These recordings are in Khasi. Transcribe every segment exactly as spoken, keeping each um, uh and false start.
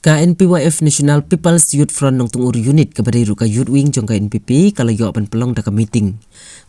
Ka N P Y F National People's Youth Front Nongtngur Unit kaba dei ruh ka Youth Wing jong ka N P P ka la ïoh ban pynlong da ka meeting.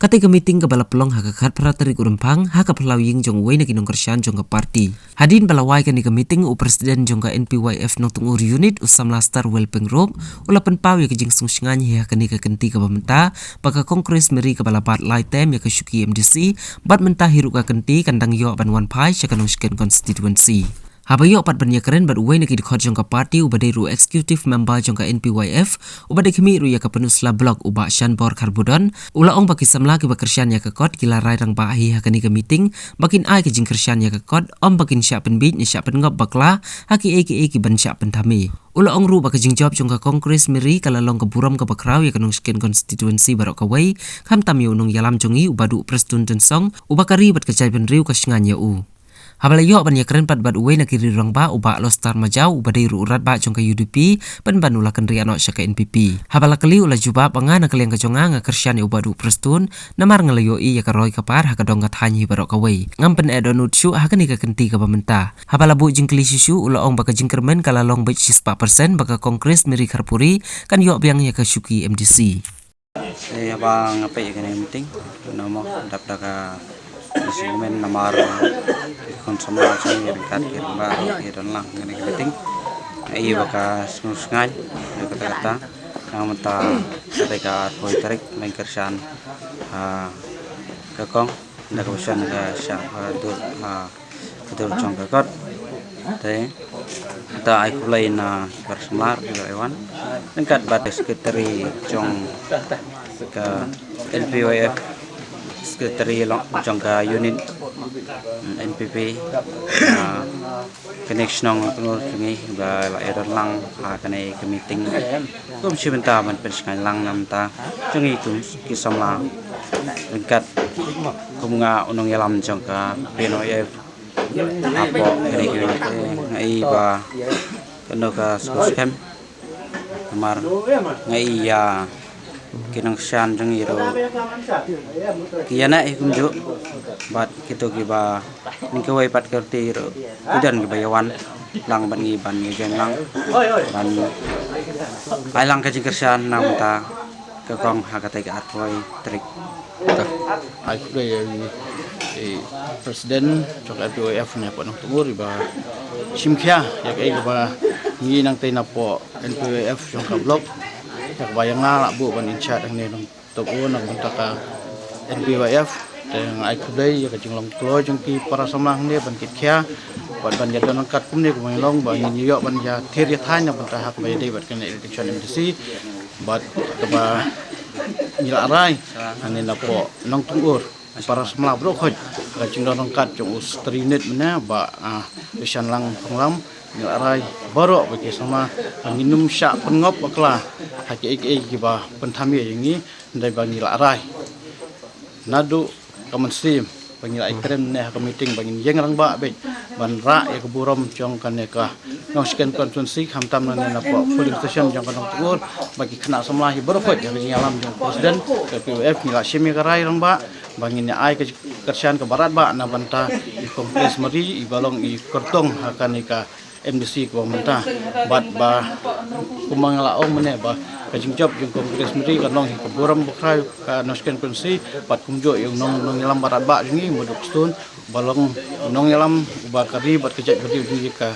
Kata ka meeting kaba la pynlong ha ka khatphra tarik u Rymphang ha ka phyllaw ïing jong uwei na ki nongkyrshan jong ka party. Hadien ba la wai kane ka meeting, u President jong ka N P Y F Nongtngur Unit, u Samla Starwell Pyngrope, u la pynpaw ïa ka jingsngewsngaiñ hi ha kane ka kynti kaba mynta ba ka Congress Mary kaba la bat lai term ïa ka shuki M D C, bad mynta hi ruh ka kynti kan dang ïoh ban wan phai sha ka Nongshken constituency. Haba ïoh pat ban ïakren bad uwei na ki dkhot jong ka party uba dei ruh executive member jong ka N P Y F, uba dei khmih ruh ïa ka Pynursla Block, u Bah Shanbor Kharbudon, u la ong ba ki samla kiba kyrshan ïa ka kot ki la rai rangbah hi ha kane ka meeting ba kin ai ka jingkyrshan ïa ka kot, ym ba kin shah pynbiej ne shah pynngop bakla ha kiei kiei kiban shah pynthame. U la ong ruh ba ka jingjop jong ka Congress Mary ka la long ka burom kaba khraw ïa ka Nongshken constituency baroh kawei, khamtam ïa u nongïalam jong ngi u Bah Duh Prestone Tynsong, uba ka ri bad ka jaitbynriew ka shngaiñ ïa u. Haba la ïoh ban ïakren pat bad uwei na ki riew rangbah, u Bah Lostar Majaw, uba dei ruh u Rangbah jong ka U D P, pynban u la kynriah noh sha ka N P P. Haba la kylli, u la jubab ba nga na ka liang ka jong nga nga kyrshan ïa u Bah Duh Prestone, namar nga la ïohi ïa ka roi ka par ha ka dong ka thaiñ hi baroh kawei. Ngam pyneh dohnud shuh ha kane ka kynti kaba mynta. Haba la buh jingkylli shuh shuh, u la ong ba ka jingkyrmen ka la long beit shispah percent ba ka Congress Mary Kharpuri kan ïoh biang ïa ka shuki M D C. Eh, haba nga peit ïa kane ka meeting, na mo dap da ka disagreement namar ki khun samla jong ngi ryngkat ki rangbah ki don lang kane ka meeting. Ai ba ka sngewsngaiñ ïa kata kata. Nga mynta sa ka arphew tarik ban kyrshan, ah, ka kong. Da ka ba shan ka shah ba dur, ah, ka dur jong ka kot. Te ta ai khublei na ki para samla ki ba wan. Ryngkat bad secretary jong ka N P Y F, secretary long jong ka unit N P P. Ah, kane ka shnong Nongtngur jong ngi ba la ïadon lang ha kane ka meeting. Kum shi bynta ban pynshngaiñ lang na bynta jong ngi kum ki samla ryngkat kum nga u nongïalam jong ka P N Y F. Hapoh kane ka meeting nga i ba kano ka sngewskhem. Namar nga i ïa ki nongkyrshan jong ngi ruh ki ïa neh hi kumjuh bad kito kiba ning kawei pat ka rti ruh ki don kiba ïa wan lang bad ngi ban ïa jeng lang ban ai lang ka jingkyrshan na bynta ka kong ha kata ka arphew tarik. Ai khublei ïa i, i president jong ka N P Y F na poh Nongtngur iba shim khia ïa kaei kaba ngi nangtei na poh N P Y F jong ka block. Ïa kaba ïa nga la buh ban in chat hangne Nongtngur na bynta ka N P Y F. Te nga ai khublei ïa ka jinglong kloi jong ki para samla hangne ban kit khia bad ban ïa don ryngkat kumne kumba ngi long ba ngin ïoh ban ïa thied ïa thaiñ na bynta ha kaba ïadei bad kane election M D C. Bad kaba ngi la rai hangne na poh Nongtngur, para samla baroh khoit, ha ka jingdon ryngkat jong u secretary unit mynne Bah, ah, Shanlang Phonglam, ngi la rai baroh ba ki samla ba ngin ym shah pynngop bakla ha kiei kiei kiba pynthame ïa ngi, hynrei ba ngi la rai naduh ka mynsiem ba ngi la ïakren ne ha ka meeting ba ngin ïeng rangbah beit ban rah ïa ka burom jong kane ka Nongshken constituency, khamtam nangne na poh polling station jong ka Nongtngur, ba ki khynnah samla hi baroh khoit ha ka jingïalam jong president ka N P Y F ngi la shim ïa ka rai rangbah ba ngin ïa ai ka kyrshan kaba radbah na bynta i Congress Mary iba long i kyrtong ha kane ka M D C kaba mynta. Bad ba kumba nga la ong mynne ba ka jingjop jong Congress Mary ka long hi ka burom bakla ka Nongshken constituency bad kumjuh ïa u nong, nongïalam ba radbah jong ngi u Bah Duh Prestone ba long u nongïalam uba ka ri bad ka jaitbynriew jong ngi ka,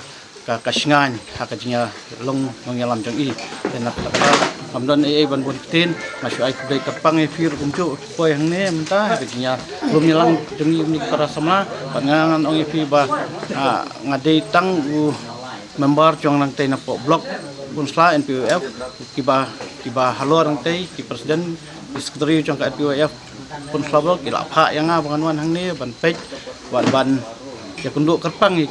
ka, ka shngaiñ ha ka jingïalong nongïalam jong i. Te na kata ka daw ngam don ei ei ban bun ktien, nga shu ai khublei kyrpang ïa phi ruh kumjuh poi hangne mynta ha ka jingïalum ïalang jong ngi kum ki para samla. Bad nga ngan ong ïa phi ba, ah, nga dei tang u member jong nangtei na poh block Pynursla N P Y F, kiba, kiba halor nangtei ki president, ki secretary jong ka N P Y F Pynursla block ki la phah ïa nga ba ngan wan hangne ban peit, ban, ban ïakynduh kyrpang ïa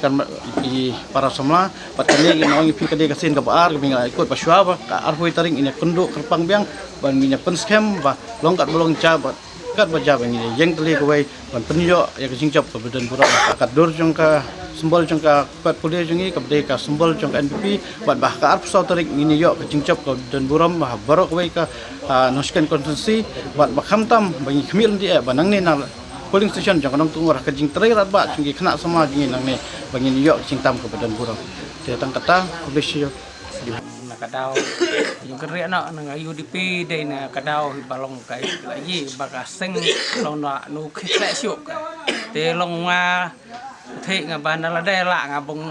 ki para samla. Bad kane ngan ong ïa phi ka dei ka sien kaba ar kaba ngi la ïakut ba shuwa ba ka arphew tarik ngin ïakynduh kyrpang biang ban ngin ïa pynskhem ba long katba long jia bad katba jia ba ngin ïa ïeng tylli kawei ban pynïoh ïa ka jingjop kaba don burom ha ka dur jong ka symbol jong ka pet pule jong ngi kaba dei ka symbol jong ka N P P. Bad ba ha ka arphew saw tarik ngin ïoh ka jingjop kaba don burom ha baroh kawei ka, ah, Nongshken constituency. Bad ba khamtam ba ngi khmih lynti eh ba nangne na polling station jong ka Nongtngur ha ka jingtrei radbah jong ki khynnah samla jong ngi nangne ba ngin ïoh ka jingtam kaba don burom. Te tang kata, khublei shibun. Na ka daw, yung kynriah noh na ka U D P dei na ka daw hi ba long ka i ba ka seng long na nu khit leh shuh ka. Te long nga the nga ba na la dei la nga bong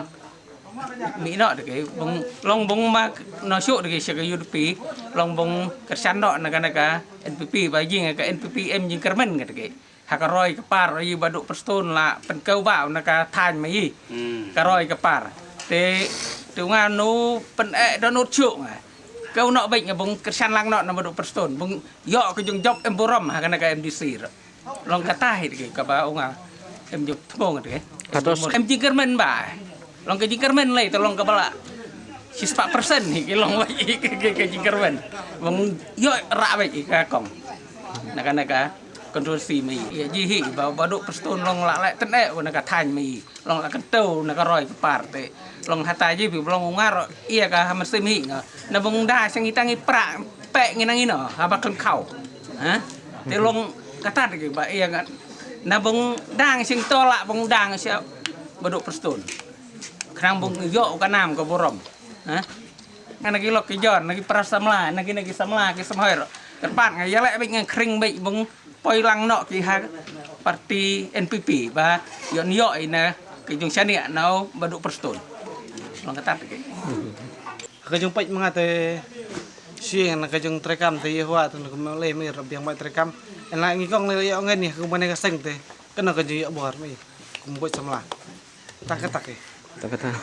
mi noh de ke bong long bong ma no shuh de ke sha ka U D P long bong kyrshan noh na ka na ka N P P ba jing ka N P P em jingkyrmen ka de ke. Ha ka roi ka par i ba duk Prestone la pynkew ba na ka thaiñ ma i. Ka roi ka par. Te tu nga nu pyn eh don ut shuh nga. Kew noh bek nga bong kyrshan lang noh na ba duk Prestone. Bong ïoh ka jong job em burom ha ka na ka M D C ro. Long kata hi de ke ka ba u nga em jong thmong de ke. Em jingkyrmen ba. Long ka jingkyrmen lei to long ka ba la. Shispah persen hi ki long ba i ka jingkyrmen. Bong ïoh ra ba i ka kong. Na ka na ka controversy ma i. Ïa ji hi ba ba duk Prestone long la leh ten eh na ka thaiñ ma i. Long la kyntew na ka roi ka par te. Long hata ji bi long u nga ro ïa ka ha mynsiem hi nga. Na bong da seng i tang i pra pe ngi nang i no ha ba khlem khaw. Ha? Te long kata de ba ïa nga. Na bong dang seng to la bong dang sha ba duk Prestone. Khnang bong ïoh ka nam ka burom. Ha? Nga na ki lok ki jor na ki para samla na ki na ki samla ki samhoi ro. Kyrpad nga ïa leh bek nga khring bek bong poi lang noh ki ha parti N P P ba ïoh ïoh i na ki jong shaniah nau ba duk Prestone. Long kata de ke. Ka jong peit ma nga te shi na ka jong treikam te ïa hwa te na kum le me rap biang mai treikam. En la ngi kong le ïa ngen ni kum ne ka seng te. Ka na ka jong ïa bor me. Kum boi samla. Tak ka tak e. Tak ka tak.